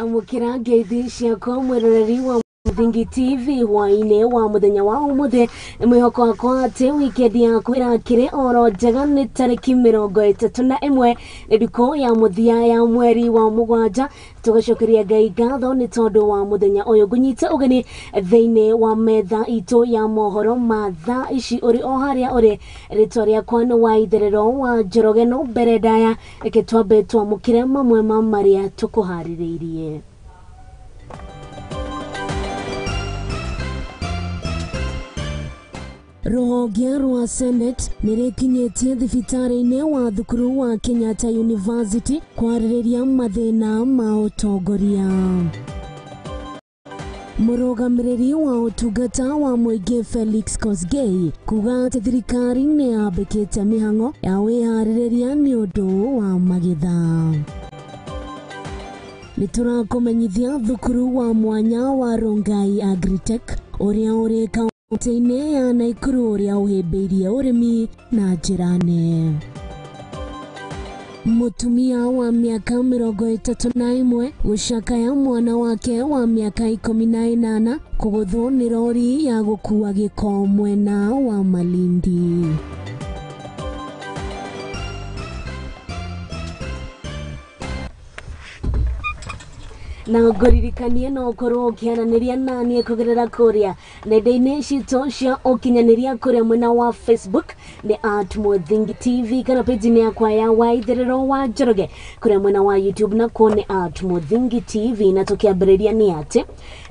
Amũkĩra ngeithi ciakwa mwĩroreri wa Muthingi TV hwaĩ-inĩ wa mũthenya wa ũmũthĩ. Mwĩhoko wakwa atĩ wikendi yaku ĩrakĩrĩ oro njega. Nĩ tarĩki 31, nĩ ndukũ ya mũthia ya mweri wa 7. Tũgacokeria Ngai ngatho nĩ tondũ wa mũthenya ũyũ. Ngũnyite ũgeni thĩinĩ wa metha itũ ya mohoro ma thaa ici ũrĩ o harĩa ũrĩ. Rĩtwa rĩakwa nĩ Waitherero wa Njoroge. No mbere ndaya, reke twambe twamũkĩre mamwe ma marĩa tũkũharĩrĩirie. Rũhonge rwa Senate nĩ rĩkinyĩtie thibitarĩ-inĩ wa thukuru wa Kenyatta University kwarĩrĩria mathĩna ma ũtongoria. Mũrũgamĩrĩri wa ũtungata wa mũingĩ Felix Kosgei kuga atĩ thirikari nĩ yambĩkĩte mĩhang'o ya wĩharĩrĩria nĩ ũndũ wa magetha. Nĩ tũrakũmenyithia thukuru wa mwanya wa Rongai Agritech ũrĩa ũrĩ kaunti-inĩ ya Nakuru ũrĩa ũhĩmbĩirie ũrĩmi na njĩra nene. Mũtumia wa mĩaka 31 gũcakaya mwana wake wa mĩaka 18 kũgũthwo nĩ rori ya gũkua gĩko mwena wa Malindi. Na ngũririkanie no ũkorwo ũkĩaranĩria naniĩ kũgerera kũrĩa nenda-inĩ citũ cia ũkinyanĩria, kũrĩa mwena wa Facebook nĩ @MuthingiTV, kana page-inĩ yakwa ya Waitherero wa Njoroge. Kũrĩa mwena wa YouTube nakuo nĩ @MuthingiTV. Na tũkĩambĩrĩria nĩ atĩ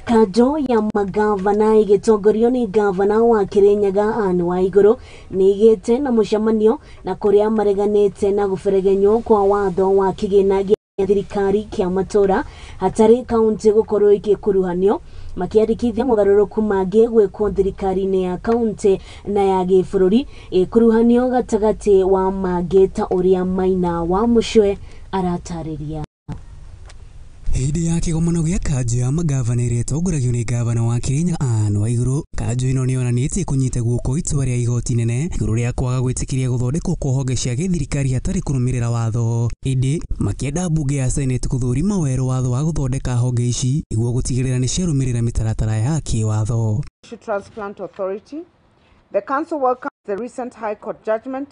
kanjo ya magavana ĩgĩtongorio nĩ gavana wa Kirinyaga Anne Waigũrũ nĩ ĩgĩte na mũcemanio na kũrĩa mareganĩte na gũberegenywo kwa watho wa kĩgĩna gĩa thirikari kĩa matũra hatarĩ kaunti gũkorwo igĩkuruhanio, makĩandĩkithia mogarũrũku mangĩ gwĩkwo thirikari-inĩ ya kaunti na ya gĩbũrũri ĩkuruhanio gatagatĩ wa mangĩ, ta ũrĩa Maina wa Mũcwe aratarĩria. Hĩndĩ ya kĩgomano gĩa kanjũ ya magavana ĩrĩa ĩtongoragio nĩ gavana wa Kirinyaga Anne Waigũrũ, kanjũ ĩno nĩ yonanĩtie kũnyita guoko itua rĩa igoti nene igũrũ rĩa kwaga gwĩtĩkĩria gũthondekwo kwa honge cia gĩthirikari hatarĩ kũrũmĩrĩra watho. Ĩndĩ makĩenda mbunge ya Senate gũthũrima werũ watho wa gũthondeka honge ici nĩguo gũtigĩrĩra nĩ ciarũmĩrĩra mĩtaratara ya kĩwatho. Transplant Authority. The Council welcomes the recent High Court judgment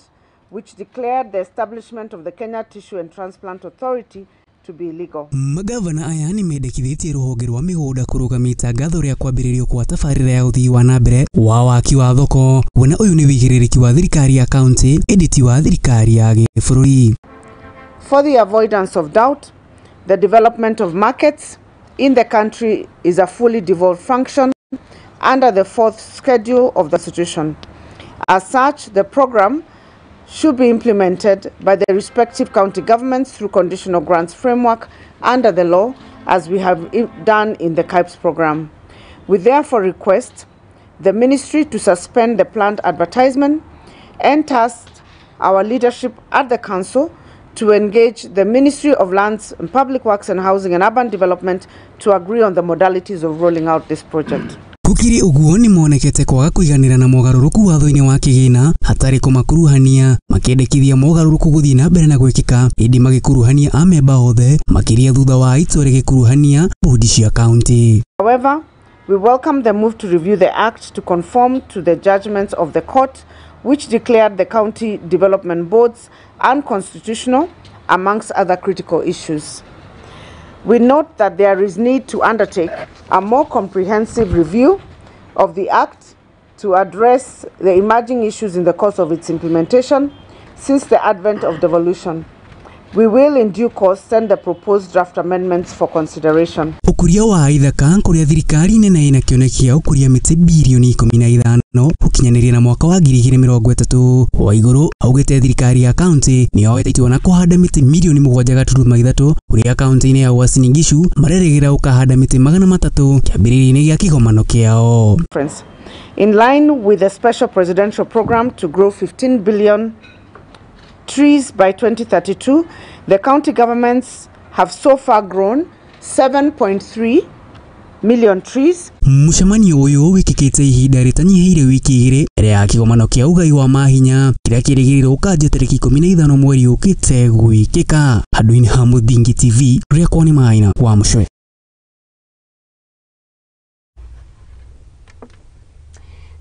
which declared the establishment of the Kenya Tissue and Transplant Authority to be illegal. Magavana aya nĩ mendekithĩtie rũhonge rwa mĩgũnda kũrũgamia itangatho rĩa kwambĩrĩrio kwa tabarĩra ya ũthii wa na mbere wa waki wa thoko, kuona ũyũ nĩ wĩigĩrĩrĩki wa thirikari ya kaunti ĩndĩ ti wa thirikari ya gĩbũrũri. For the avoidance of doubt, the development of markets in the country is a fully devolved function under the fourth schedule of the Constitution. As such, the program should be implemented by the respective county governments through conditional grants framework under the law, as we have done in the KIPES program. We therefore request the ministry to suspend the planned advertisement and task our leadership at the council to engage the Ministry of Lands and Public Works and Housing and Urban Development to agree on the modalities of rolling out this project. Gũkĩrĩ ũguo nĩ monekete kwaga kũiganĩra na mogarũrũku watho-inĩ wa kĩgĩna hatarĩ kũmakuruhania, makĩendekithia mogarũrũku gũthiĩ na mbere na gwĩkĩka ĩndĩ magĩkuruhania amemba othe, makĩria thutha wa itua rĩgĩkuruhania bodi cia kaunti. However, we welcome the move to review the act to conform to the judgments of the court, which declared the county development boards unconstitutional, amongst other critical issues. We note that there is need to undertake a more comprehensive review of the Act to address the emerging issues in the course of its implementation since the advent of devolution. We will in due course send the proposed draft amendments for consideration. Ũkũria wa ithaka kũrĩa thirikari nene ĩna kĩoneki gĩa gũkũria mĩtĩ birioni 15 gũkinyanĩria na mwaka wa 2030. Waigũrũ augĩte thirikari ya kaunti nĩ yoete itua na kũhanda mĩtĩ mirioni 7.3 kũrĩa kaunti-inĩ ya Uasin Gishu marerĩgĩrĩra gũkahanda mĩtĩ 300 kĩambĩrĩria-inĩ gĩa kĩgomano kĩao. In line with the special presidential program to grow 15 billion trees by 2032, the county governments have so far grown 7.3 million trees. Mũcemanio ũyũ wĩkĩkĩte ihinda rĩtanyihĩire wiki 2 mbere ya kĩgomano kĩa ũgai wa mahinya kĩrĩa kĩrĩgĩrĩirwo gũkanjia tarĩki 15 mweri ũkĩte gwĩkĩka. Handũ-inĩ ha Muthingi TV, rĩakwa nĩ Maina wa Mũcwe.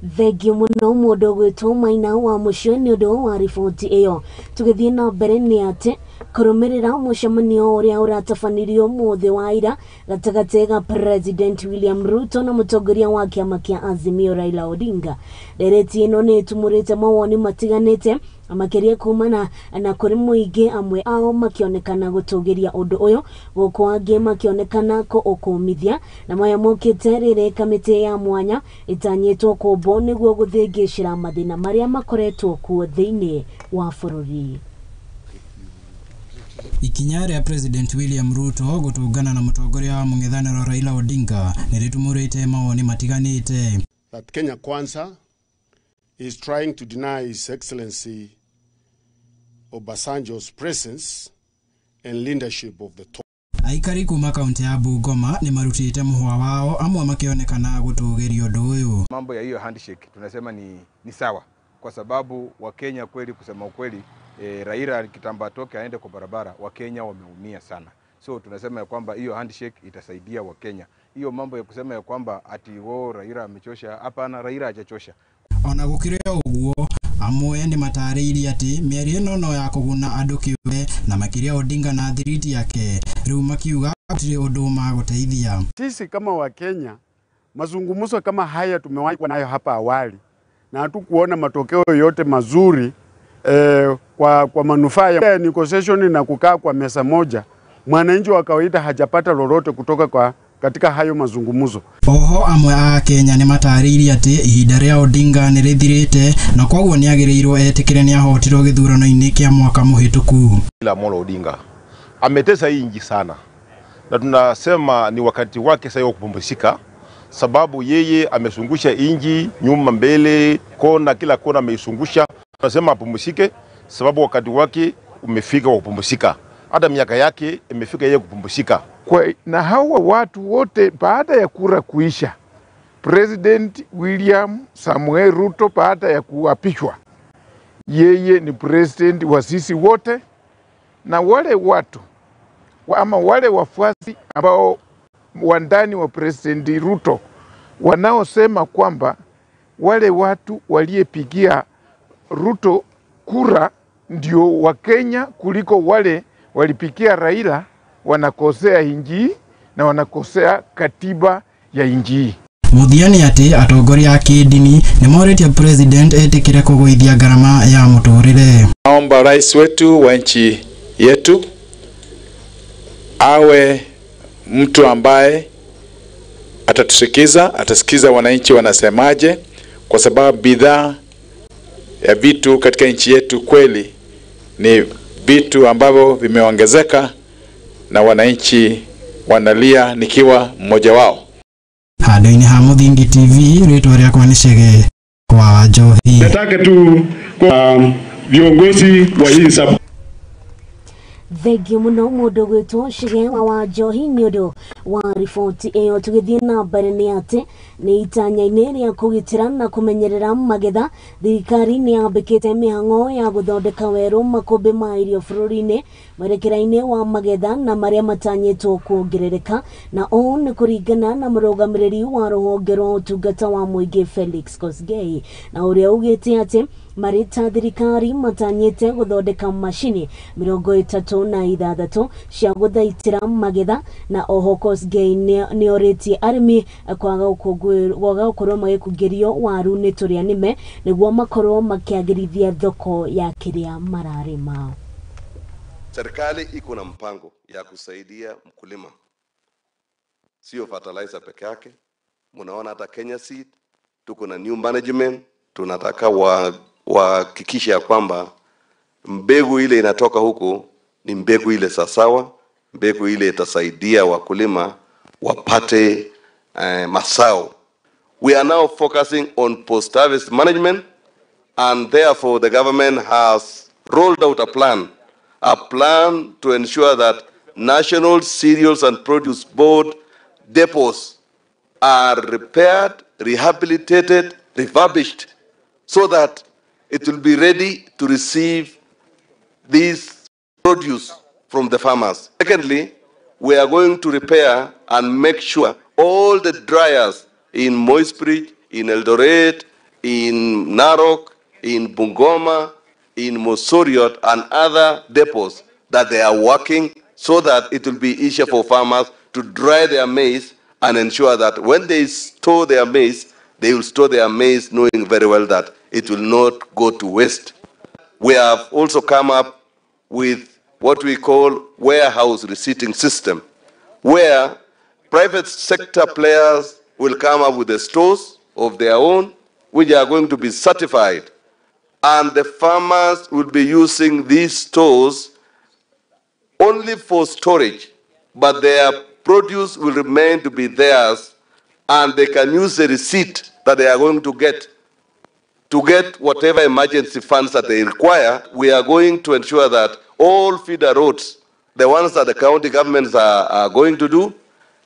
Thengio muno mundu gwitwo Maina wa Mucio ni undu wa riboti iyo. Tugithie na mbere ni ati kurumirira mucemanio uria uratabanirio muthi wa ira gatagati ga President William Ruto na mutongoria wa kiama kia Azimio Raila Odinga. Ndereti ino ni itumurite mawoni matiganite makiria kumana na kuri muingi, amwe ao makionekana gutugiria undu uyu guku angi makionekana ko ukumithia, na maya mokite riri kamiti ya mwanya itanyitwo kumbwo niguo guthingicira mathina maria makoretwo kuo thiini wa bururi. Ikinya rĩa President William Ruto gũtũngana na mũtongoria wa mũng'ethanĩro Raila Odinga nĩrĩtumũrĩte mawoni matiganĩte. That Kenya Kwanza is trying to deny His Excellency Obasanjo's presence and leadership of the talk. Aikari kuma kaunti ya Bungoma nĩ marutĩte mũhwa wao, amwe makĩonekana gũtũgĩria ũndũ ũyũ. Mambo ya hiyo handshake tunasema ni sawa, kwa sababu Wakenya kweli, kusema ukweli, Raila kitambo atoke aende kwa barabara, Wakenya wameumia sana. So tunasema ya kwamba hiyo handshake itasaidia Wakenya. Hiyo mambo ya kusema ya kwamba ati wao Raila amechosha, hapana, Raila hajachosha. Ona gũkĩrĩ ũguo, amwe nĩ matarĩirie atĩ mĩario ĩno no ya kũguna andũ kĩũmbe na makĩria Odinga na thiriti yake, rĩu makiuga gũtirĩ ũndũ magũteithia. Sisi kama Wakenya, mazungumzo kama haya tumewahi kuwa nayo hapa awali na hatukuona matokeo yote mazuri kwa manufaa ya negotiation na kukaa kwa meza moja. Mwananchi wa kawaida hajapata lolote kutoka kwa katika hayo mazungumzo. Oho amwe a Kenya nĩ matarĩirie atĩ ihinda rĩa Odinga nĩ rĩthirĩte na koguo nĩagĩrĩirwo etĩkĩre nĩahotirwo gĩthurano-inĩ kĩa mwaka mũhĩtũku. Raila Amolo Odinga ametesa hii nchi sana, na tunasema ni wakati wake sasa wa kupumzika, sababu yeye amesungusha inji nyuma mbele, kona kila kona ameisungusha. Tunasema apumzike sababu wakati wake umefika wa kupumzika. Hata miaka yake imefika yeye kupumzika. Na hawa watu wote baada ya kura kuisha, President William Samuel Ruto baada ya kuapishwa, yeye ni president wa sisi wote, na wale watu ama wale wafuasi ambao wandani wa President Ruto wanaosema kwamba wale watu waliepigia Ruto kura ndio wa Kenya kuliko wale walipigia Raila, wanakosea inji na wanakosea katiba ya inji. Mũthia nĩ atĩ atongoria a kĩndini nĩ morĩtie president etĩkĩre kũgũithia ngarama ya mũtũrĩre. Naomba rais wetu wa nchi yetu awe mtu ambaye atatusikiza, atasikiza wananchi wanasemaje, kwa sababu bidhaa ya vitu katika nchi yetu kweli ni vitu ambavyo vimeongezeka na wananchi wanalia, nikiwa mmoja wao. Handũ-inĩ ha Mũthingi TV, rĩtwa rĩakwa nĩ Chege kwa Njohi. Nataka tu kwa viongozi wa hii sub. Thengio muno mundu gwitwo Chege wa Njohi ni undu wa riboti iyo. Tugithie na mbere ni ati ni itanya-inĩ rĩa kũgitĩra na kũmenyerera magetha, thirikari nĩ yambĩkĩte mĩhang'o ya gũthondeka werũ makũmbĩ ma irio bũrũri-inĩ mwerekera-inĩ wa magetha na marĩa matanyĩtwo kuongerereka, na ũũ nĩ kũringana na mũrũgamĩrĩri wa rũhonge rwa ũtungata wa mũingĩ Felix Kosgei, na ũrĩa ugĩte atĩ marĩ ta thirikari matanyĩte gũthondeka macini 36 cia gũthaitĩra magetha. Na oho Kosgei nĩorĩtie arĩmi kwaga gũkorwo magĩkungĩrio waru nĩ tũrĩa nĩme nĩguo makorwo makĩagĩrithia thoko ya kĩrĩa mararĩma. Serikali iko na mpango ya kusaidia mkulima, sio fertilizer peke yake. Mnaona hata Kenya Seed tuko na new management, tunataka wahakikishe ya kwamba mbegu ile inatoka huko ni mbegu ile sawasawa, mbegu ile itasaidia wakulima wapate masao. We are now focusing on post-harvest management, and therefore the government has rolled out a plan to ensure that National Cereals and Produce Board depots are repaired, rehabilitated, refurbished, so that it will be ready to receive these produce from the farmers. Secondly, we are going to repair and make sure all the dryers in Moi's Bridge, in Eldoret, in Narok, in Bungoma, in Mosoriot and other depots that they are working so that it will be easier for farmers to dry their maize and ensure that when they store their maize, they will store their maize knowing very well that it will not go to waste. We have also come up with what we call warehouse receipting system, where private sector players will come up with the stores of their own, which are going to be certified. And the farmers will be using these stores only for storage, but their produce will remain to be theirs, and they can use the receipt that they are going to get whatever emergency funds that they require. We are going to ensure that all feeder roads, the ones that the county governments are going to do,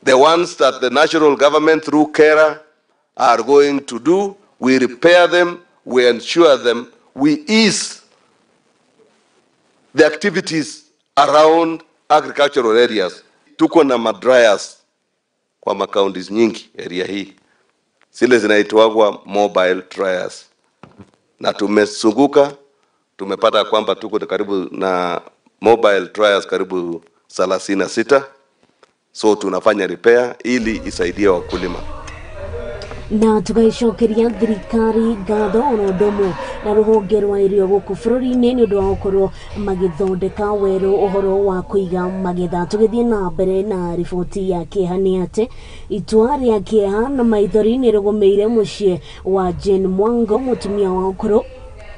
the ones that the national government through KERA are going to do, we repair them, we ensure them, we ease the activities around agricultural areas. Tuko na madryers kwa makaunti nyingi area hii, zile zinaitwa mobile dryers, na tumezunguka, tumepata kwamba tuko karibu na mobile dryers karibu 36, so tunafanya repair ili isaidie wakulima. Na tugaicokeria thirikari ngatho ona ũndũ ũmwe na rũhonge rwa irio gũkũ bũrũri-inĩ nĩ ũndũ wa gũkorwo magĩthondeka werũ ũhoro wa kũiga magetha. Tũgĩthiĩ na mbere na riboti ya kĩeha nĩ atĩ itua rĩa kĩeha na maithori nĩ rĩgũmĩire mũciĩ wa Jane Mwango, mũtumia wa ũkũrũ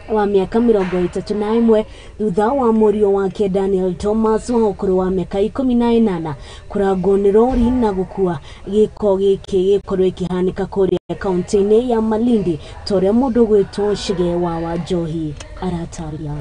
wa miaka 31, thutha wa mũriũ wake Daniel Thomas wa ũkũrũ wa mĩaka 18 kũrangwo nĩ rori na gũkua. Gĩko gĩkĩ gĩkorwo ĩkĩhanĩka kũrĩa kaunti-inĩ ya Malindi, ta ũrĩa mũndũ gwĩtwo Chege wa Wanjohi aratarĩria.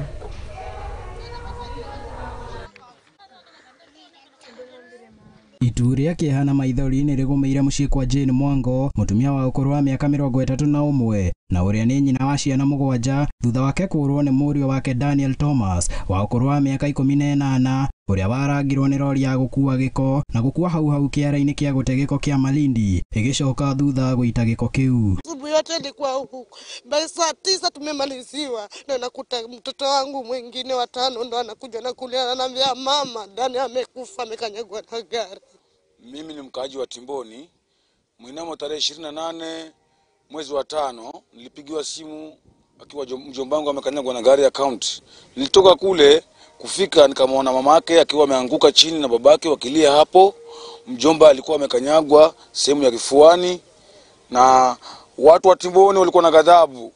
Itu rĩa kĩeha na maithori nĩ rĩgũmĩire mũciĩ kwa Jane Mwango, mũtumia wa ũkũrũ wa mĩaka 31 na ũrĩa nĩ nyina wa ciana 7, thutha wake kũũrwo nĩ mũriũ wake Daniel Thomas wa ũkũrũ wa mĩaka 18, ũrĩa warangirwo nĩ rori ya gũkua gĩko na gũkua hau hau kĩara-inĩ kĩa gũte gĩko kĩa Malindi, ĩgĩcoka thutha gũita gĩko kĩu. Asubuhi yote ilikuwa huku, by saa 9 tumemaliziwa, na nakuta mtoto wangu mwingine watano ndo anakuja na kulia, ananiambia mama, Dani amekufa, amekanyagwa na gari. Mimi ni mkaaji wa Timboni. Mnamo tarehe 28 mwezi wa 5 nilipigiwa simu akiwa mjomba wangu amekanyagwa na gari ya county. Nilitoka kule kufika nikamwona mamake akiwa ameanguka chini na babake wakilia hapo. Mjomba alikuwa amekanyagwa sehemu ya kifuani, na watu wa Timboni walikuwa na ghadhabu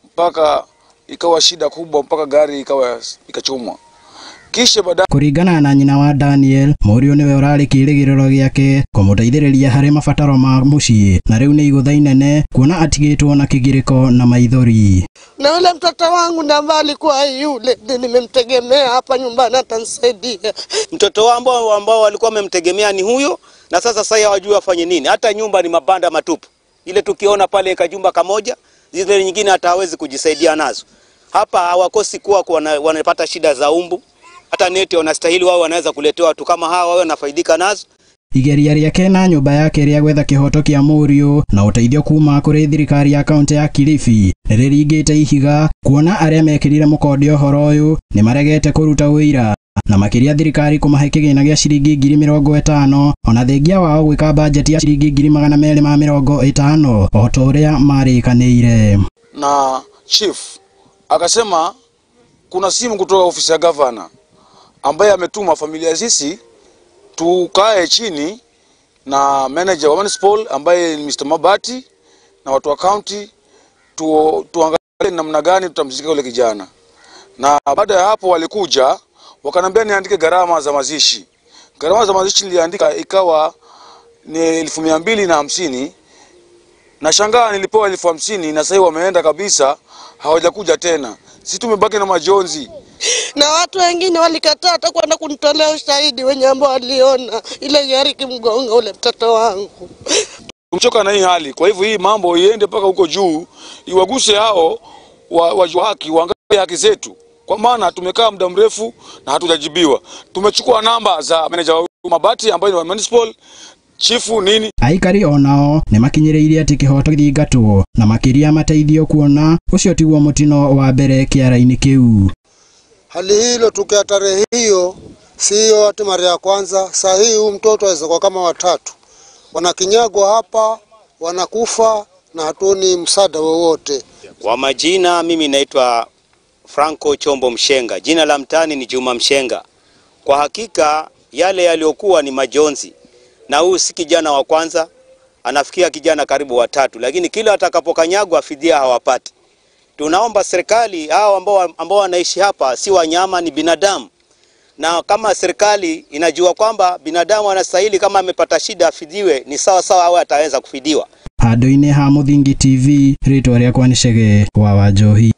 mpaka ikawa shida kubwa, mpaka gari ikawa ikachomwa. Kisha baada Kũringana na nyina wa Daniel, mũriũ nĩwe ũrarĩ kĩĩrĩgĩrĩro gĩake kũmũteithĩrĩria harĩ mabataro ma mũciĩ, na rĩu nĩ igũtha inene kuona atigĩtwo na kĩgirĩko na maithori. Na yule mtoto wangu ndiye ambaye alikuwa yule nimemtegemea hapa nyumbani atanisaidia. Mtoto wangu ambao walikuwa wamemtegemea ni huyo, na sasa hawajui wafanye nini. Hata nyumba ni mabanda matupu. Ile tukiona pale kajumba kamoja, zile nyingine hata hawezi kujisaidia nazo. Hapa hawakosi kuwa wanapata shida za umbu. Hata neti wanastahili wao, wanaweza kuletewa watu kama hawa wao wanafaidika nazo. Igeria rĩake na nyũmba yake rĩa gwetha kĩhoto kĩa mũriũ na ũteithio kuma kũrĩ thirikari ya kaunti ya Kilifi nĩ rĩringĩte ihiga, kuona arĩa mekĩrire mũkonde ũhoro ũyũ nĩ maregete kũruta ũira, na makĩria thirikari kũmahe kĩgĩna gĩa ciringi 50,000 ona thengia wao gwĩka bajeti ya ciringi 250,000 o ta ũrĩa marĩkanĩire. Na chief akasema kuna simu kutoka ofisi ya governor ambaye ametuma familia sisi tukae chini na manager wa municipal ambaye ni Mr. Mabati na watu wa county tuangalie namna gani tutamzika yule kijana. Na baada ya hapo walikuja wakanambia niandike gharama za mazishi. Gharama za mazishi niliandika ikawa ni 250,000. Na shangaa nilipewa 50,000 na sasa wameenda kabisa, hawajakuja tena. Sisi tumebaki na majonzi. Na watu wengine walikataa hata kwenda kunitolea ushahidi wenye ambao waliona ile gari kimgonga ule mtoto wangu. Tumechoka na hii hali. Kwa hivyo hii mambo iende mpaka huko juu, iwaguse hao wajua haki, waangalie haki zetu. Kwa maana tumekaa muda mrefu na hatujajibiwa. Tumechukua namba za manager wa Mabati ambaye ni wa municipal, Chifu nini. Aikari onao nĩ makinyĩrĩirie atĩ kĩhoto gĩthingatwo na makĩria mateithio kuona ũcio tiguo mũtino wa mbere kĩara-inĩ kĩu. Hali hilo tukia tarehe hiyo sio ati mara ya kwanza. Saa hii huyu mtoto aweza kwa kama watatu wanakinyagwa hapa, wanakufa na hatuoni msaada wowote. Kwa majina mimi naitwa Franco Chombo Mshenga, jina la mtani ni Juma Mshenga. Kwa hakika yale yaliyokuwa ni majonzi, na huyu si kijana wa kwanza, anafikia kijana karibu watatu, lakini kila atakapokanyagwa fidia hawapati. Tunaomba serikali, hao ambao wanaishi hapa si wanyama, ni binadamu. Na kama serikali inajua kwamba binadamu anastahili, kama amepata shida afidiwe, ni sawa sawa awe ataweza kufidiwa. Handũ-inĩ ha Mũthingi TV, rĩtwa rĩakwa nĩ Chege wa Wanjohi.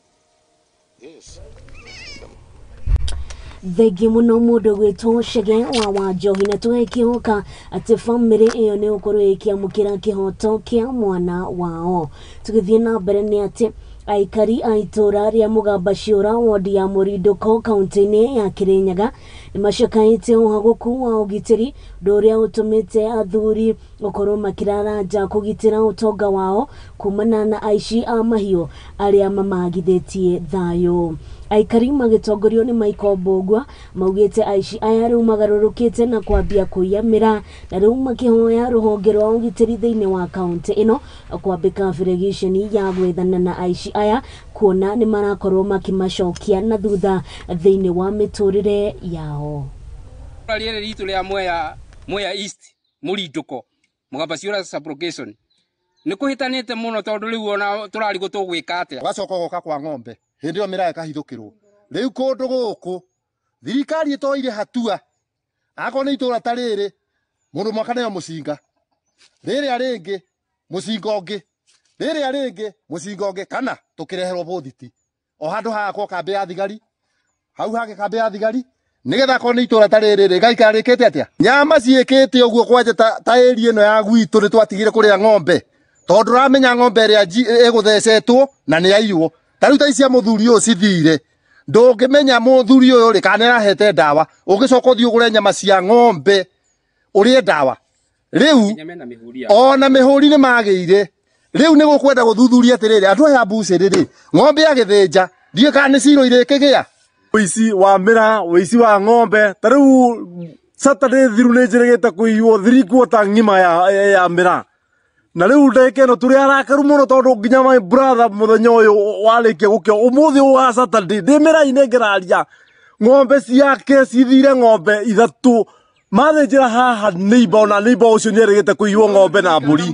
Thengi muno mundu gwitwo Chege wa Wanjohi, na tũgĩkĩhoka atĩ bamĩrĩ ĩyo nĩ gũkorwo ĩkĩamũkĩra kĩhoto kĩa mwana wao. Tũgĩthiĩ na mbere nĩ atĩ aikari a itũra rĩa Mũgamba Ciũra wodi ya Mũrindũko kaunti-inĩ ya Kĩrĩnyaga nĩ macakaĩte ũhagũku wa ũgitĩri, ũndũ ũrĩa ũtũmĩte athuri gũkorwo makĩrara nja kũgitĩra ũtonga wao kumana na aici a mahiũ arĩa mamagithĩtie thayũ. Aikari magĩtongorio nĩ Michael Mbũgua maugĩte aici aya rĩu magarũrũkĩte na kwambia kũiya mĩraa, na rĩu makĩhoya rũhonge rwa ũgitĩri thĩinĩ wa kaunti ĩno kwambĩka birigiceni ya gwethana na aici aya kuona nĩ marakorwo makĩmacokia na thutha thĩinĩ wa mĩtũrĩre yao. Rĩrĩ ritũ rĩa Mwea East Mũrindũko Mũgamba Ciũra sublocation nĩ kũhĩtanĩte mũno, tondũ rĩu ona tũrarigwo tũgwĩka atĩa. Ũgacoka ũgoka kwa ng'ombe hĩndĩ ĩyo mĩraa ĩkahithũkĩrwo. Rĩu kũndũ gũkũ thirikari ĩtoire hatua, akorwo nĩ itũra ta rĩrĩ mũndũ mwaka neo mũcinga, rĩrĩa rĩngĩ mũcinga ũngĩ, rĩrĩa rĩngĩ mũcinga ũngĩ, kana tũkĩreherwo bũthiti o handũ hagakwo kambĩ ya thigari, hau hangĩ kambĩ ya thigari, nĩgetha akorwo nĩ itũra ta rĩrĩ rĩgaikara rĩkĩte atĩa. Nyama ciĩkĩte ũguo kwanja ta area ĩno ya gwitũ nĩ twatigire kũrĩa ng'ombe, tondũ ũramenya ng'ombe ĩrĩa ĩgũthecetwo na nĩ yaiywo. Ta rĩu ta ici cia mũthuri ũyũ cithire, ndũngĩmenya mũthuri ũyũ rĩ kana nĩarahete ndawa, ũngĩcoka ũthiĩ ũgũre nyama cia ng'ombe ũrĩe ndawa. Rĩu ona mĩhũri nĩ magĩire. Rĩu nĩ gũkwenda gũthuthuria atĩrĩrĩ, andũ aya mbucĩrĩ rĩ, ng'ombe yagĩthĩnja ndiũĩ kana nĩ ciro irĩkĩgĩa. Ũici wa mĩraa, ũici wa ng'ombe, ta rĩu Saturday thiru nĩ njĩrĩgĩte kũiywo 3/4 ng'ima ya mĩraa. Na rĩu ndagĩka ĩno tũrĩ arakaru mũno, tondũ nginya my brother mũthenya ũyũ warĩkia gũkĩa ũmũthĩ ũyũ wa Saturday ndĩ mĩraa-inĩ ngĩraria, ng'ombe ciake cithire ng'ombe 3 mathĩnjĩra haha neighbor, ona neighbor ũcio nĩerĩgĩte kũiywo ng'ombe na mbũri.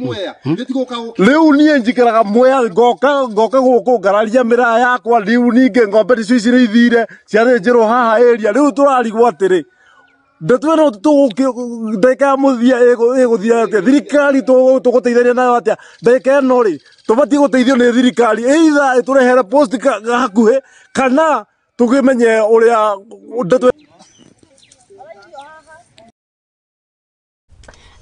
Rĩu niĩ njikaraga Mwea, ngoka gũkũ ngararia mĩraa yakwa. Rĩu ningĩ ng'ombe icio ici nĩ ithire ciathĩnjĩrwo haha area. Rĩu tũrarigwo atĩrĩ, ndatuĩ no ndagĩka ya mũthia ĩgũthia atĩa? Thirikari tũgũteithania nayo atĩa? Ndagĩka ĩno rĩ tũbatiĩ gũteithio nĩ thirikari, either ĩtũrehere post hakuhĩ kana tũkĩmenye ũrĩa ndeto.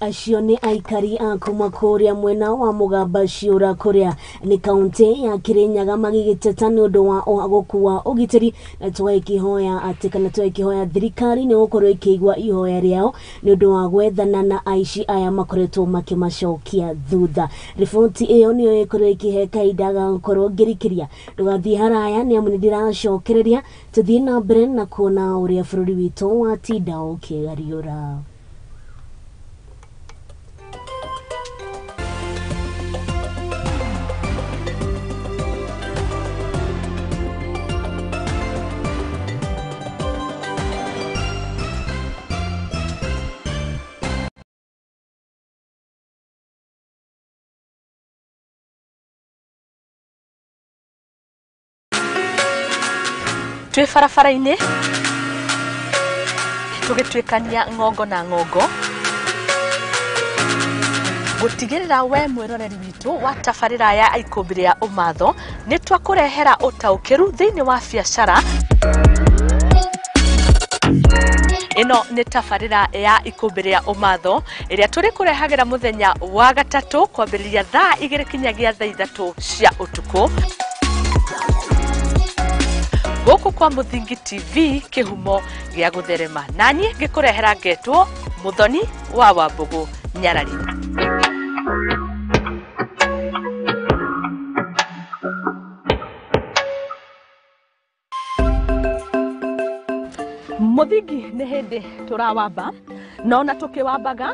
Acio nĩ aikari a kuma kũrĩa mwena wa Mũgamba Ciũra kũrĩa nĩ kaunti ya Kĩrĩnyaga magĩgĩteta nĩ ũndũ wa ũhagũku wa ũgitĩri, na tũgakĩhoya atĩ kana tũgakĩhoya thirikari nĩ gũkorwo ĩkĩigua ihoya rĩao nĩ ũndũ wa gwethana na aici aya makoretwo makĩmacokia thutha. Riboti ĩyo nĩyo ĩkorwo ĩkĩhe kahinda ga gũkorwo ngĩrikĩria. Ndũgathiĩ haraya nĩ amu nĩ ndĩracokereria tũthiĩ na mbere na kuona ũrĩa bũrũri witũ watinda ũkĩgariũra. Twĩ barabara-inĩ tũgĩtuĩkania ng'ongo na ng'ongo gũtigĩrĩra we mwĩroreri witũ wa tabarĩra ya Ikũmbĩ rĩa Ũmatho nĩ twakũrehera ũtaũkĩru thĩinĩ wa biacara. Ĩno nĩ tabarĩra ya Ikũmbĩ rĩa Ũmatho ĩrĩa tũrĩkũrehagĩra mũthenya wa gatatũ kwambĩrĩria thaa 2 kinyagia thaa 3 cia ũtukũ gũkũ kwa Mũthingi TV kĩhumo gĩa gũtherema. Naniĩ ngĩkũrehera ngetwo Mũthoni wa Wambũgũ. Nyarari. Muthingi nĩ hĩndĩ tũrawamba na ona tũkĩwambaga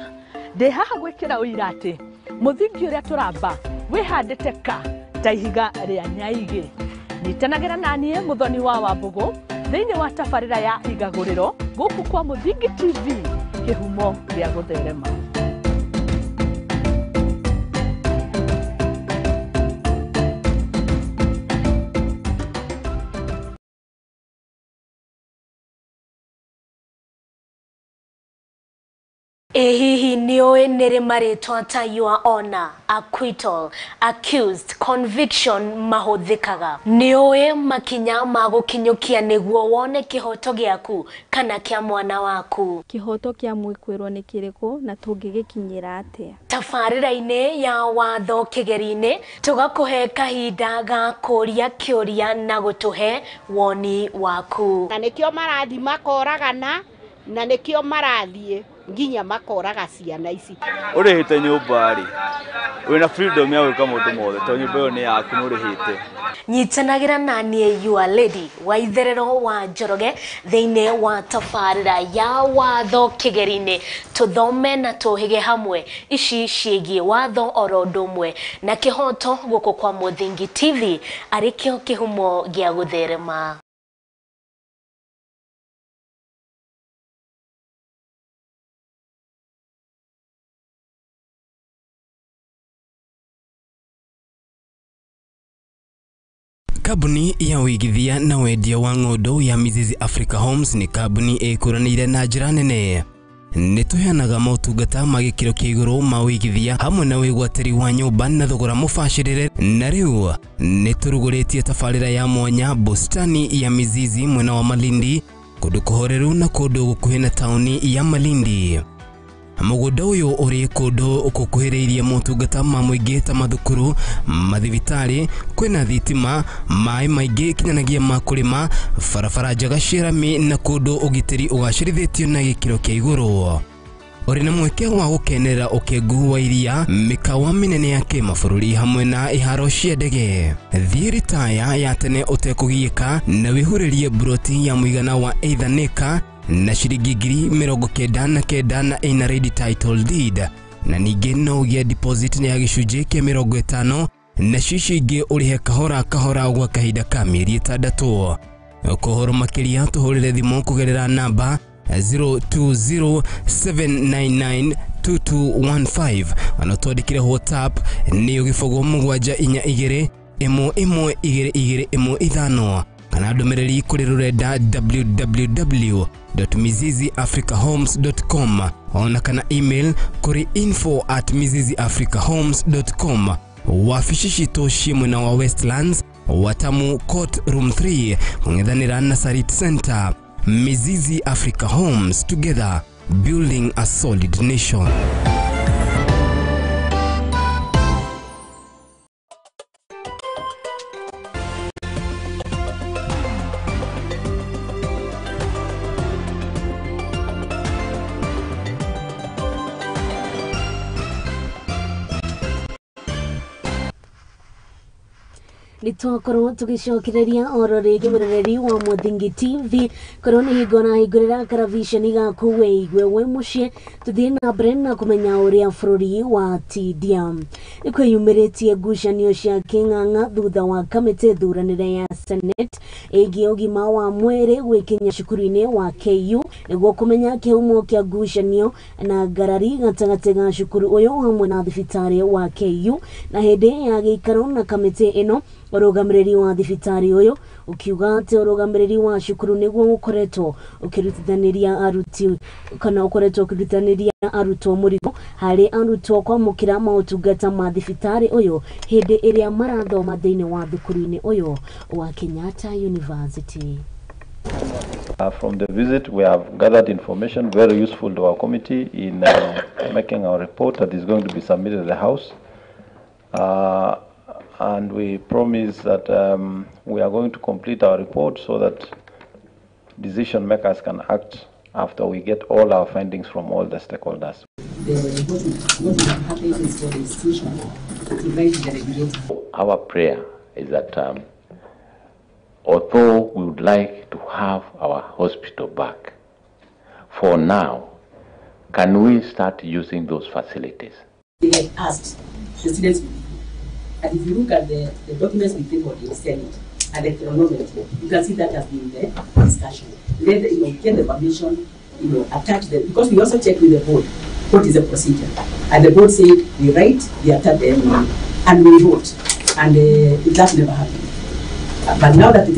ndĩ haha gwĩkĩra ũira atĩ mũthingi ũrĩa tũramba wĩhandĩte ka ta ihiga rĩa nyaigĩ. Nyitanagĩra na niĩ Muthoni wa Wambũgũ thĩinĩ wa tabarĩra ya Igagũrĩro gũkũ kwa Mũthingi TV, kĩhumo gĩa gũtherema. Ĩ hihi nĩũĩ nĩrĩ marĩtwa ta your honor, acquittal, accused, conviction mahũthĩkaga? Nĩũĩ makinya ma gũkinyũkia nĩguo wone kĩhoto gĩaku kana kĩa mwana waku? Kĩhoto kĩa mwĩkwĩrwo nĩ kĩrĩkũ na tũngĩgĩkinyĩra atĩa? Tabarĩra-inĩ ya watho kĩgeri-inĩ tũgakũhe kahinda ga kũria kĩũria na gũtũhe woni waku. Na nĩkĩo marathiĩ makoragana, na nĩkĩo marathiĩ nginya makoraga ciana ici. Ũrĩhĩte nyũmba rĩ, wĩna freedom ya gwĩka maũndũ mothe tondũ nyũmba ĩyo nĩ yaku nĩ ũrĩhĩte. Nyitanagĩra na niĩ your lady wa itherero wa Njoroge thĩinĩ wa tabarĩra ya watho kĩgeri-inĩ, tũthome na tũhĩge hamwe ici ciĩgiĩ watho oro ũndũ ũmwe na kĩhoto gũkũ kwa Mũthingi TV arĩ kĩo kĩhumo gĩa gũtherema. Kambuni ya ũigithia na wendia wa ng'ũndũ ya Mizizi Africa Homes nĩ kambuni ĩkũranĩire na njĩra nene. Nĩ tũheanaga motungata ma gĩkĩro kĩa igũrũ ma ũigithia hamwe na wĩgwatĩri wa nyũmba na thogora mũbacĩrĩre, na rĩu nĩ tũrugũrĩtie tabarĩra ya mwanya bustani ya Mizizi mwena wa Malindi, kũndũ kũhoreru na kũndũ gũkuhĩ na taũni ya Malindi. Mũgũnda ũyũ ũrĩ kũndũ gũkuhĩrĩirie motungata ma mũingĩ ta mathukuru, mathibitarĩ, kwĩna thitima, maĩ maingĩ kinyanagĩa ma kũrĩma, barabara njega cia rami na kũndũ ũgitĩri ũgacĩrithĩtio na gĩkĩro kĩa igũrũ. Ũrĩ na mweke wa gũkenerera ũkengu wa iria, mĩkawa mĩnene ya kĩmabũrũri hamwe na iharo cia ndege. Thiĩ ritaya ya tene ũtekũgiĩka na wĩhurĩrie mburoti ya mũigana wa 8 na ciringi 99,000 na ĩna ready title deed, na ningĩ no ũgĩe deposit ya gĩcunjĩ kĩa 50 na cicio ingĩ ũrĩhe kahora kahora gwa kahinda ka mĩeri 6. Kũhoro makĩria tũhũrĩre thimũ kũgerera namba 0207992215 ona twandĩkĩre WhatsApp nĩyo 0742 11 22 15 kana ndũmĩrĩri kũrĩ rũrenda www.miziziafricahomes.com ona kana email kũrĩ info@miziziafricahomes.com. Wabici citũ ciĩ mwena wa Westlands, Watamu Court Room 3, kũng'ethanĩra na Sarit Center. Mizizi Africa Homes, together building a solid nation. Nĩtwakorwo tũgĩcokereria oro rĩngĩ mũroreri wa Mũthingi TV korwo nĩ hingo na hingũrĩra karaviceni gaku wĩigue wĩ mũciĩ, tũthiĩ na mbere na kũmenya ũrĩa bũrũri wa tindia. Nĩ kwĩyumĩrĩtie ngucanio cia kĩng'ang'a thutha wa kamĩtĩ thuranĩre ya Senate ĩgiĩ ũgima wa mwĩrĩ gwĩkinya cukuru-inĩ wa KU nĩguo kũmenya kĩhumo kĩa ngucanio na ngarari gatagatĩ ga cukuru ũyũ hamwe na thibitarĩ wa KU. Na hĩndĩ ya gĩikaro na kamĩtĩ ĩno, ũrũgamĩrĩri wa thibitarĩ ũyũ ũkiuga atĩ ũrũgamĩrĩri wa cukuru nĩguo ũkoretwo ũkĩrutithanĩria aruti kana ũkoretwo ũkĩrutithanĩria arutwo mũrigo harĩ arutwo kwamũkĩra maũtungata ma thibitarĩ ũyũ hĩndĩ ĩrĩa marathoma thĩinĩ wa thukuru-inĩ ũyũ wa Kenyatta University. From the visit, we have gathered information very useful to our committee in making our report that is going to be submitted to the House. And we promise that we are going to complete our report so that decision makers can act after we get all our findings from all the stakeholders. What will happen is for the institution to write the regulator. Our prayer is that although we would like to have our hospital back, for now, can we start using those facilities? They had asked the students, and if you look at the documents we tabled in Senate and the chronology, you can see that has been the discussion. Let the, get the permission, attach them, because we also check with the board what is the procedure. And the board said, we write, we attach the MOU, and we wrote, and that never happened. But now that it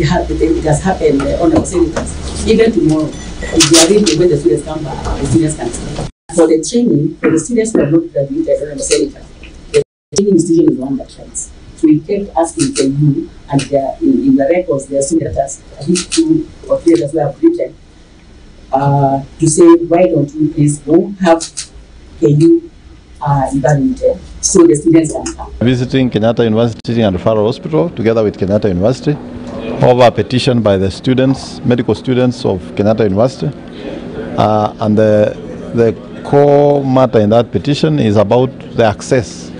has happened, honorable senators, even tomorrow, if they are ready, when the students come back, the students can stay. For the training, for the students who have not graduated, honorable senators, the training institution is the one that writes. So we kept asking for you, and in the records, there are senators, at least 2 or 3 others who have written, to say, why don't we please go have KU evaluated so the students can come. Visiting Kenyatta University and Referral Hospital together with Kenyatta University over a petition by the students, medical students of Kenyatta University. And the core matter in that petition is about the access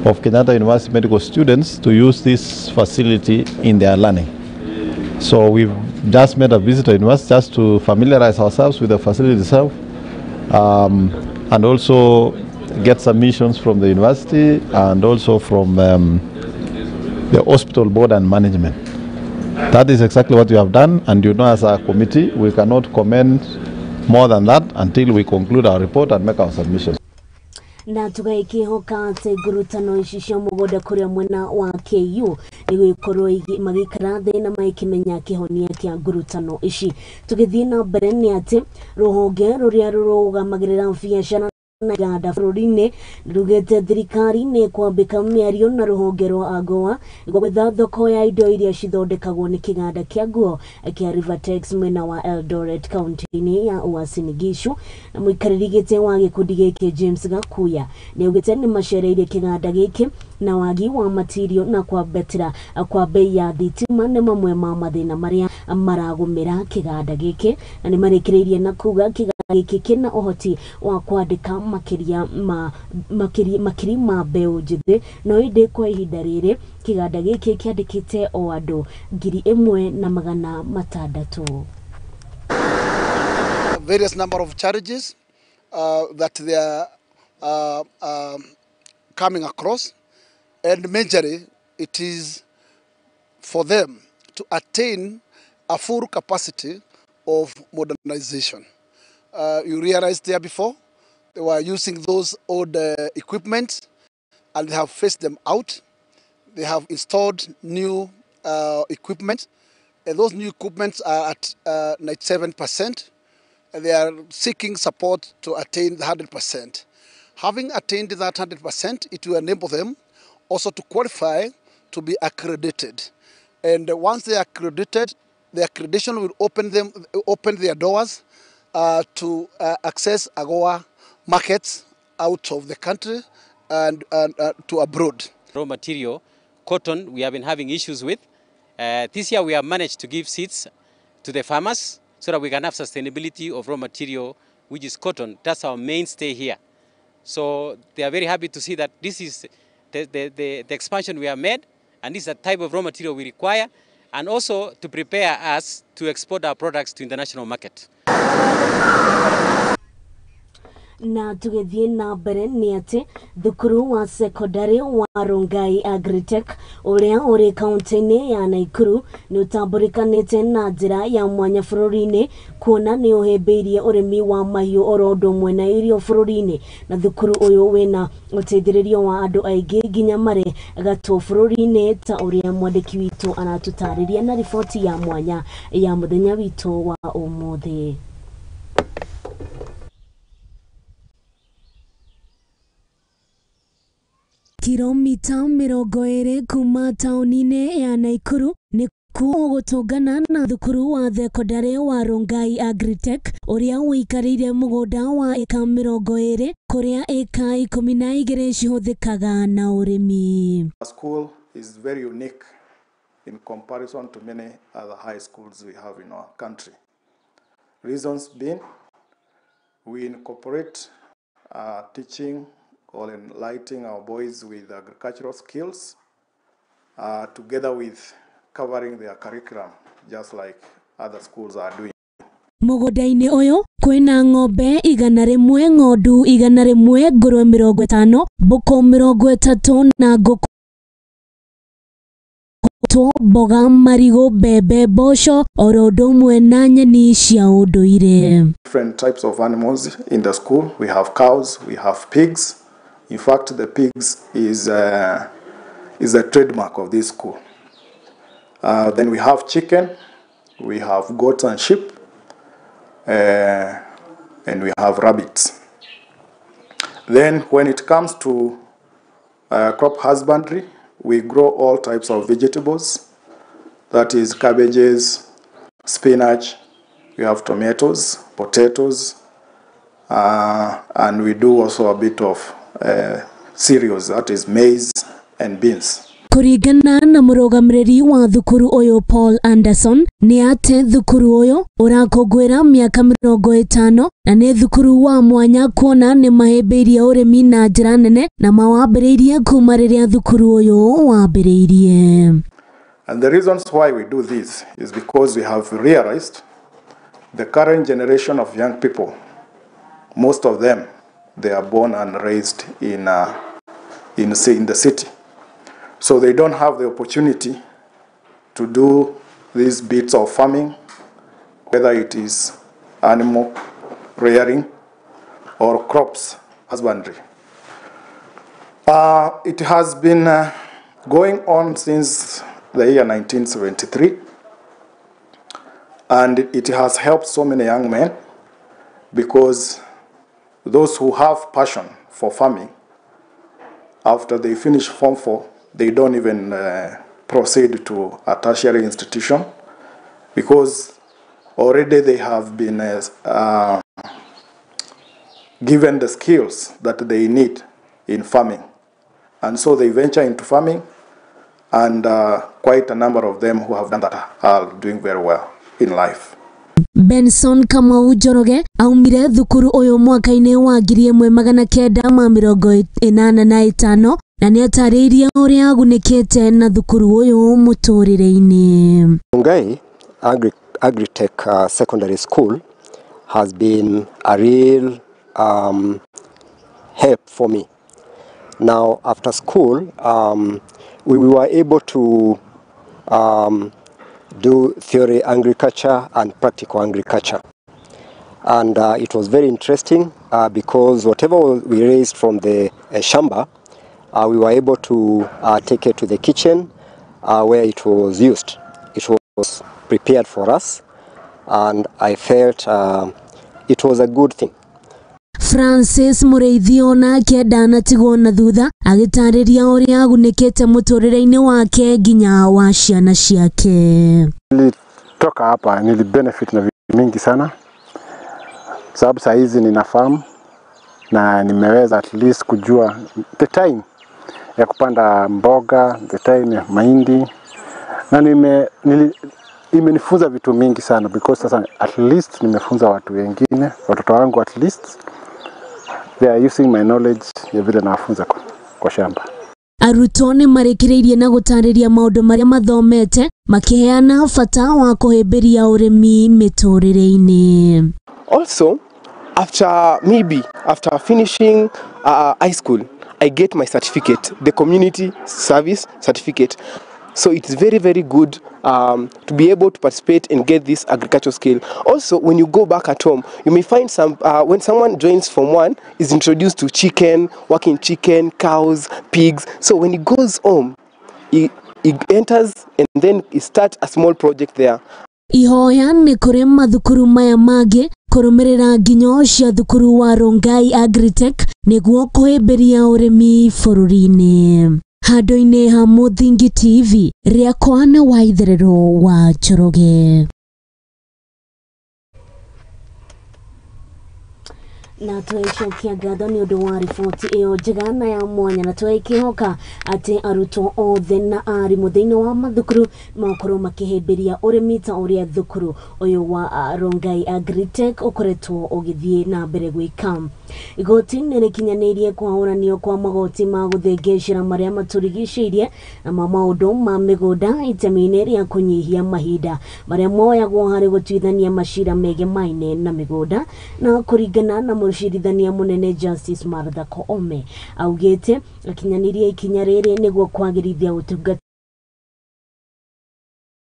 of Kenyatta University medical students to use this facility in their learning. So we've just made a visit to university just to familiarize ourselves with the facility itself, and also get submissions from the university and also from the hospital board and management. That is exactly what we have done, and as a committee, we cannot comment more than that until we conclude our report and make our submissions. Na tugaikihoka atĩ ngurutano ici cia mũgũnda kũrĩa mwena wa KU nĩgũgĩkorwo magĩikara thĩ na magĩkĩmenya kĩhonia kĩa ngurutano ici. Tũgĩthiĩ na mbere nĩ atĩ rũhonge rũrĩa rũrũgamagĩrĩra biacara na iganda bũrũri-inĩ rugĩte thirikari nĩ kwambĩka mĩario na rũhonge rwa AGOA nĩguo gwetha thoko ya indo iria cithondekagwo nĩ kĩganda kĩa nguo kĩa Rivertex mwena wa Eldoret kaunti-inĩ ya Uasin Gishu. Na mũikarĩri gĩtĩ wa gĩkundi gĩkĩ James Gakuya nĩaugĩte nĩ macereire kĩganda gĩkĩ na wagi wa matirio na kwambatĩra kwa bei ya thitima nĩ mamwe ma mathĩna marĩa maragũmĩra kĩganda gĩkĩ, na nĩ marĩkĩrĩirie na kuga kĩganda gĩkĩ kĩna ũhoti wa kwandĩka makiri ma mbeũ njĩthĩ, no ĩndĩ kwa ihinda rĩrĩ kĩganda gĩkĩ kĩandĩkĩte o andũ 1,600. Various number of challenges that they are coming across, and majorly it is for them to attain a full capacity of modernization. You realized there before, they were using those old equipment and they have phased them out. They have installed new equipment, and those new equipments are at 97%, and they are seeking support to attain the 100%. Having attained that 100%, it will enable them also to qualify to be accredited. And once they are accredited, the accreditation will open their doors to access AGOA markets out of the country and to abroad. Raw material, cotton, we have been having issues with. This year we have managed to give seeds to the farmers so that we can have sustainability of raw material, which is cotton. That's our mainstay here. So they are very happy to see that this is the expansion we have made, and this is the type of raw material we require, and also to prepare us to export our products to international market. Na tugithie na mbere ni ati thukuru wa sekondari wa Rongai Agritech uria uri kaunti-ini ya Nakuru ni utamburikanite na njira ya mwanya bururi-ini kuona ni uhimbiirie urimi wa mahiu oro undu umwe na irio bururi-ini. Na thukuru uyu wina uteithiririo wa andu aingi nginya mari gatũ bururi-ini ta uria mwandiki witu aratutariria na riboti ya mwanya ya muthenya witu wa umuthi. Kilomita 20 kuma tauni-inĩ ya Nakuru nĩkuo gũtũngana na thukuru wa thekondarĩ wa Rongai Agritech ũrĩa ũikarĩire mũgũnda wa ĩka 20 kũrĩa ĩka 12 cihũthĩkaga na ũrĩmi. Our school is very unique in comparison to many other high schools we have in our country. Reasons being, we incorporate teaching or enlightening our boys with agricultural skills, together with covering their curriculum, just like other schools are doing. Mũgũnda-inĩ ũyũ kwĩna ng'ombe 100, ng'ondu 100, ngũrwe 50, mbũkũ 30 na ngũkũ, mboga, marigũ, mbembe, mboco oro ũndũ ũmwe na nyeni cia ũndũire. Different types of animals in the school. We have cows, we have pigs. In fact, the pigs is a trademark of this school. Then we have chicken, we have goats and sheep, and we have rabbits. Then when it comes to crop husbandry, we grow all types of vegetables, that is cabbages, spinach, we have tomatoes, potatoes, and we do also a bit of cereals, that is maize and beans. Kũringana na mũrũgamĩrĩri wa thukuru ũyũ Paul Anderson nĩ atĩ thukuru ũyũ ũrakũngũĩra mĩaka 50 na nĩ thukuru wa mwanya kuona nĩ mahĩmbĩirie ũrĩmi na njĩra nene na mawambĩrĩirie kuma rĩrĩa thukuru ũyũ wambĩrĩirie. And the reasons why we do this is because we have realized the current generation of young people, most of them, they are born and raised in the city. So they don't have the opportunity to do these bits of farming, whether it is animal rearing or crops husbandry. It has been going on since the year 1973, and it has helped so many young men, because those who have passion for farming, after they finish Form 4, they don't even proceed to a tertiary institution, because already they have been given the skills that they need in farming. And so they venture into farming, and quite a number of them who have done that are doing very well in life. Benson Kamau Njoroge aumire thukuru ũyũ mwaka-inĩ wa 1985 na nĩatarĩirie ũrĩa agunĩkĩte na thukuru ũyũ mũtũrĩre-inĩ. Rongai Agritech Secondary School has been a real help for me. Now, after school, we were able to do theory agriculture and practical agriculture. And it was very interesting because whatever we raised from the shamba, we were able to take it to the kitchen where it was used. It was prepared for us, and I felt it was a good thing. Francis Mũrĩithi onake ndanatigwo na thutha agĩtarĩria ũrĩa agunĩkĩte mũtũrĩre-inĩ wake nginya wa ciana ciake. Nilitoka hapa nilibenefit na vitu mingi sana, sababu saa hizi nina farm na nimeweza at least kujua the time ya kupanda mboga, the time ya mahindi, na imenifunza vitu mingi sana, because sasa at least nimefunza watu wengine, watoto wangu at least they are using my knowledge ya vile nawafunza kwa shamba. Arutwo nĩ marĩkĩrĩirie na gũtarĩria maũndũ marĩa mathomete makĩheana bata wa kũhĩmbĩria ũrĩmi mĩtũrĩre-inĩ. Also, after finishing high school, I get my certificate, the community service certificate. So it's very, very good to be able to participate and get this agricultural skill. Also, when you go back at home, you may find some, when someone joins Form 1, is introduced to chicken, working chicken, cows, pigs. So when he goes home, he enters and then he starts a small project there. Ihoya nĩ kũrĩ mathukuru maya mangĩ kũrũmĩrĩra nginyo cia thukuru wa Rongai Agritech nĩguo kũhĩmbĩria ũrĩmi bũrũri-inĩ. Handũ-inĩ ha Mũthingi TV, rĩakwa nĩ Waitherero wa Njoroge. Na twecokia ngatho nĩ ũndũ wa riboti ĩyo njega na ya mwanya, na twĩkĩhoka atĩ arutwo othe na arimũ thĩinĩ wa mathukuru makorwo makĩhĩmbĩria ũrĩmi ta ũrĩa thukuru ũyũ wa Rongai Agritech ũkoretwo ũgĩthiĩ na mbere gwĩka. Igoti nĩ rĩkinyanĩirie kwahũranio kwa magoti ma gũthengecera marĩa matũrigicĩirie na ma maũndũ ma mĩgũnda itemi-inĩ rĩa kũnyihia mahinda marĩa moyagwo harĩ gũtuithania macira megemaine na mĩgũnda. Na kũringana na mũcirithania mũnene Justice Martha Koome, augĩte akinyanĩrie ikinya rĩrĩ nĩguo kwagĩrithia ũtungata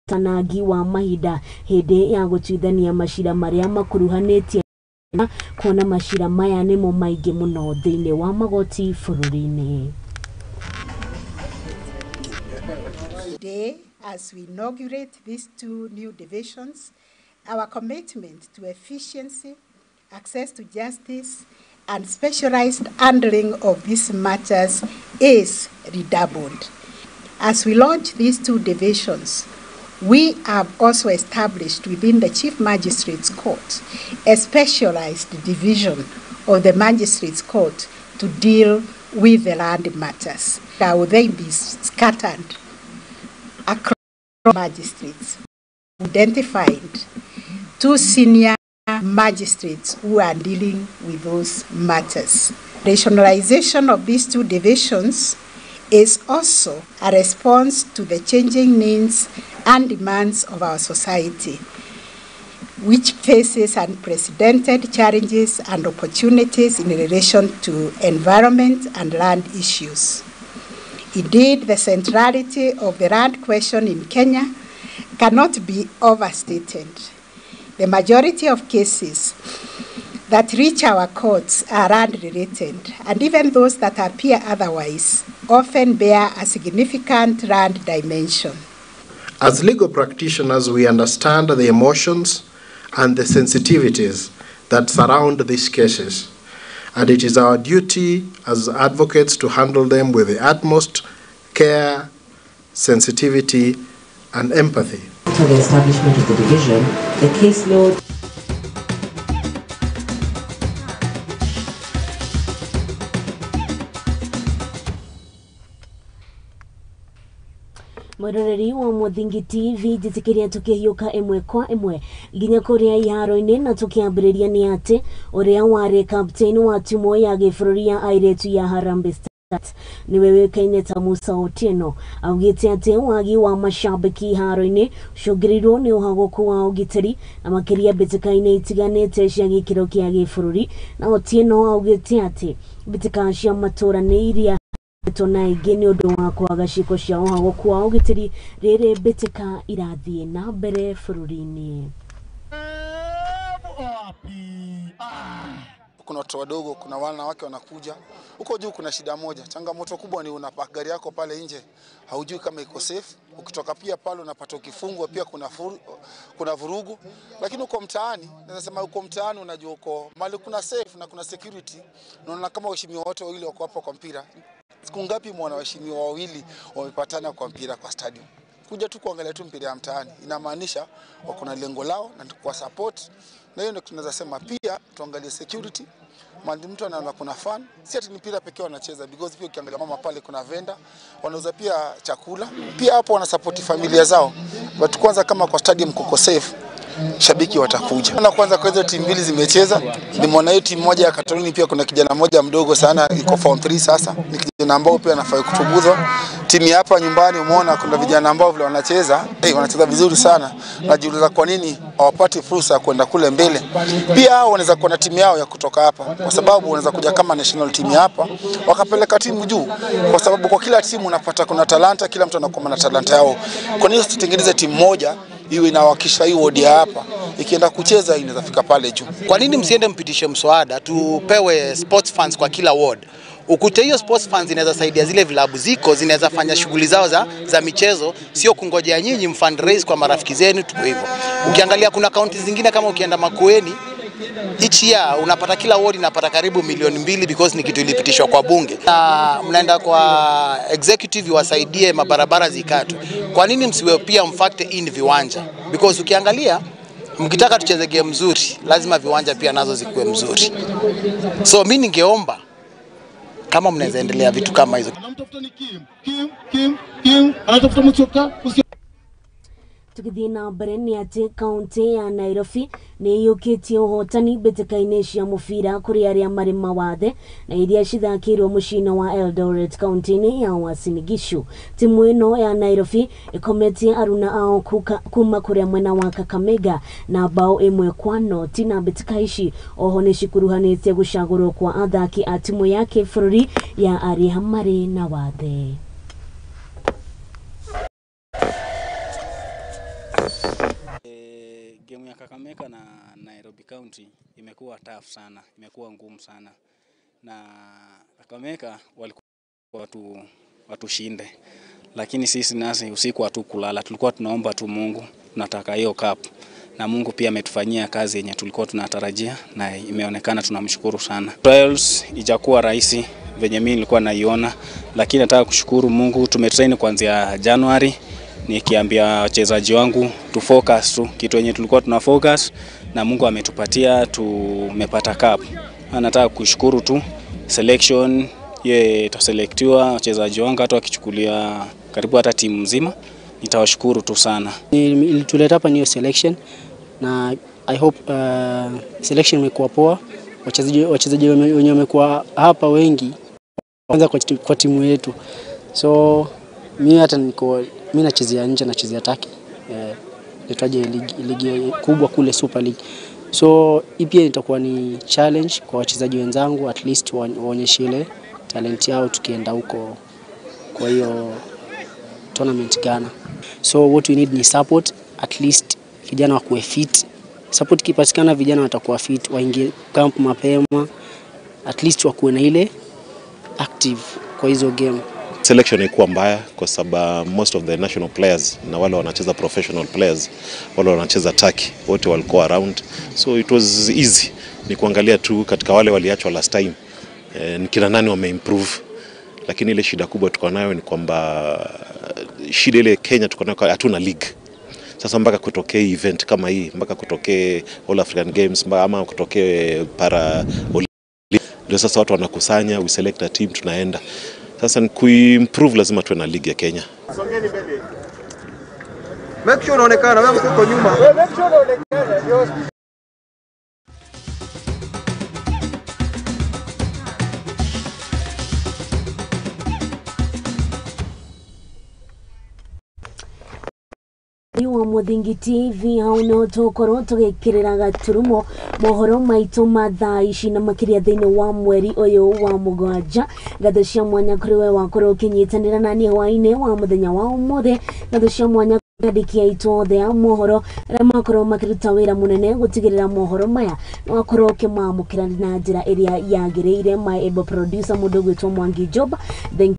tanagi wa mahinda hĩndĩ ya gũtuithania macira marĩa makuruhanĩtie, kuona macira maya nĩmo maingĩ mũno thĩinĩ wa magoti bũrũri-inĩ. Today, as we inaugurate these two new divisions, our commitment to efficiency, access to justice, and specialized handling of these matters is redoubled. As we launch these two divisions, we have also established within the Chief Magistrate's Court a specialized division of the Magistrate's Court to deal with the land matters. That will then be scattered across magistrates. Identified two senior magistrates who are dealing with those matters. Rationalization of these two divisions is also a response to the changing needs and demands of our society, which faces unprecedented challenges and opportunities in relation to environment and land issues. Indeed, the centrality of the land question in Kenya cannot be overstated. The majority of cases that reach our courts are land-related, and even those that appear otherwise often bear a significant land dimension. As legal practitioners, we understand the emotions and the sensitivities that surround these cases, and it is our duty as advocates to handle them with the utmost care, sensitivity, and empathy. After the establishment of the division, the caseload Mwiroreri wa Muthingi TV njitikiria tukihiuka imwe kwa imwe nginya kuria iharo-ini, na tukiambiriria ni ati uria wari captain wa timu ya gibũrũri ya airĩtu ya Harambee Stars niwe wĩkaine ta Musa Otieno augĩte atĩ wagi wa mashabiki iharo-inĩ ũcũngĩrĩirwo nĩ ũhagũku wa ũgitĩri na makĩria mbĩtĩka-inĩ itiganĩte cia gĩkĩro kĩa gĩbũrũri. Na Otieno augĩte atĩ mbĩtĩka cia matũra nĩ iria na ingĩ nĩ ũndũ wa kwaga ciĩko cia ũhagũku wa ũgitĩri rĩrĩ mbĩtĩka irathiĩ na mbere bũrũri-inĩ. Kuna watoto wadogo, kuna wanawake wanakuja huko juu. Kuna shida moja, changamoto kubwa ni unapaka gari yako pale nje, haujui kama iko safe. Ukitoka pia pale unapata ukifungwa, pia kuna vurugu. Lakini uko mtaani, naweza sema uko mtaani, unajua uko mali kuna safe na kuna security. Unaona kama waheshimiwa wote wawili wako hapa kwa mpira. Siku ngapi mwana waheshimiwa wawili wamepatana kwa mpira kwa stadium? Kuja tu kuangalia tu mpira ya mtaani, inamaanisha wako na lengo lao na kwa support. Na hiyo ndio tunaweza sema pia tuangalie security. Mandi mtu anaona kuna fan, si ati ni mpira pekee wanacheza, because pia ukiangalia mama pale kuna vendor wanauza pia chakula, pia hapo wana support familia zao. But kwanza kama kwa stadium kuko safe, shabiki watakuja. Na kwanza kwa hizo timu mbili zimecheza, nimeona hiyo timu moja ya Katolini pia kuna kijana mmoja mdogo sana yuko form 3 sasa, ni kijana ambao pia anafaa kutuguzwa. Timu hapa nyumbani umeona kuna vijana ambao vile wanacheza, wanacheza vizuri sana. Najiuliza kwa nini hawapati fursa ya kwenda kule mbele. Pia hao wanaweza kuwa na timu yao ya kutoka hapa, kwa sababu wanaweza kuja kama national team hapa wakapeleka timu juu, kwa sababu kwa kila timu unapata kuna talanta, kila mtu anakuwa na talanta yao. Kwa nini usitengeneze timu moja iwe inawakilisha hiyo wodi hapa, ikienda kucheza inaweza fika pale juu? Kwa nini msiende mpitishe mswada tupewe sports funds kwa kila ward? Ukute hiyo sports funds inaweza saidia zile vilabu ziko zinaweza fanya shughuli zao za michezo, sio kungojea nyinyi mfundraise kwa marafiki zenu tu hivyo. Ukiangalia kuna counties zingine kama ukienda Makueni, each year unapata kila ward inapata karibu 2 milioni because ni kitu ilipitishwa kwa bunge. Na mnaenda kwa executive wasaidie mabarabara zikatwe. Kwa nini msiwe pia mfactor in viwanja? Because ukiangalia Mkitaka tucheze game mzuri, lazima viwanja pia nazo zikuwe mzuri. So mimi ningeomba kama mnaweza endelea vitu kama hizo. Tukithii na mbere ni ati kaunti ya Nairobi ni iyũkĩtie ũhotani mbĩtĩka-inĩ cia mũbira kũrĩ arĩa marĩ mawathe na iria cithakĩirwo mũciĩ-inĩ wa Eldoret kaunti-inĩ ya Uasin Gishu. Timu ĩno ya Nairobi ĩkometie aruna ao kuma kũrĩa mwena wa Kakamega na bao 1-0 na mbĩtĩka ici oho nĩ cikuruhanĩtie gũcagũrwo kwa athaki a timu ya kĩbũrũri ya arĩa marĩ na wathe. Game ya Kakamega na Nairobi County imekuwa tough sana, imekuwa ngumu sana. Na Kakamega walikuwa watushinde. Lakini sisi nasi usiku hatukulala, tulikuwa tunaomba tu Mungu, tunataka hiyo cup. Na Mungu pia ametufanyia kazi yenye tulikuwa tunatarajia na imeonekana, tunamshukuru sana. Trials ijakuwa rahisi venye mimi nilikuwa naiona, lakini nataka kushukuru Mungu, tumetrain kuanzia January. Nikiambia wachezaji wangu tu focus tu kitu yenye tulikuwa tuna focus na Mungu ametupatia, tumepata cup. Nataka kushukuru tu selection ye itaselectiwa wachezaji wangu, hata wakichukulia karibu hata timu nzima, nitawashukuru tu sana. Ilituleta hapa ni selection na I hope selection imekuwa poa. Wachezaji wenye wamekuwa hapa wengi kwanza kwa timu yetu. So mimi hata niko mimi nachezea nje, nachezea Turkey. Nitaje ligi kubwa kule Super League. So hii pia itakuwa ni challenge kwa wachezaji wenzangu, at least waonyeshe ile talent yao tukienda huko kwa hiyo tournament Ghana. So what we need ni support, at least vijana wakuwe fit. Support kipatikana, vijana watakuwa fit, waingie camp mapema, at least wakuwe na ile active kwa hizo game. Selection ilikuwa mbaya kwa sababu most of the national players na wale wanacheza professional players, wale wanacheza Turkey, wote walikuwa around. So it was easy. Ni kuangalia tu katika wale waliachwa last time, ni kina nani wameimprove. Lakini ile shida kubwa tuko nayo ni kwamba shida ile Kenya tuko nayo, hatuna league. Sasa mpaka kutokee event kama hii, mpaka kutokee All African Games, ama kutokee para ndio sasa watu wanakusanya, we select a team, tunaenda. Sasa ni kuimprove, lazima tuwe na ligi ya Kenya. Songeni mbele. Make sure unaonekana, wewe uko nyuma. Make sure unaonekana. Wa Muthingi TV hau no tukorwo tugikirira gaturumo mohoro maitu mathaa ici na makiria thiini wa mweri uyu wa 7. Ngatho cia mwanya kuri we wakorwo ukinyitanira nani hwaini wa muthenya wa umuthi. Ngatho cia mwanya andĩki aitũ othe a mohoro arĩa makorwo makĩruta wĩra mũnene gũtigĩrĩra mohoro maya nĩwakorwo ũkĩmamũkĩra na njĩra ĩrĩa yagĩrĩire. My able producer mũndũ ũgwĩtwo Mwangi Job, thank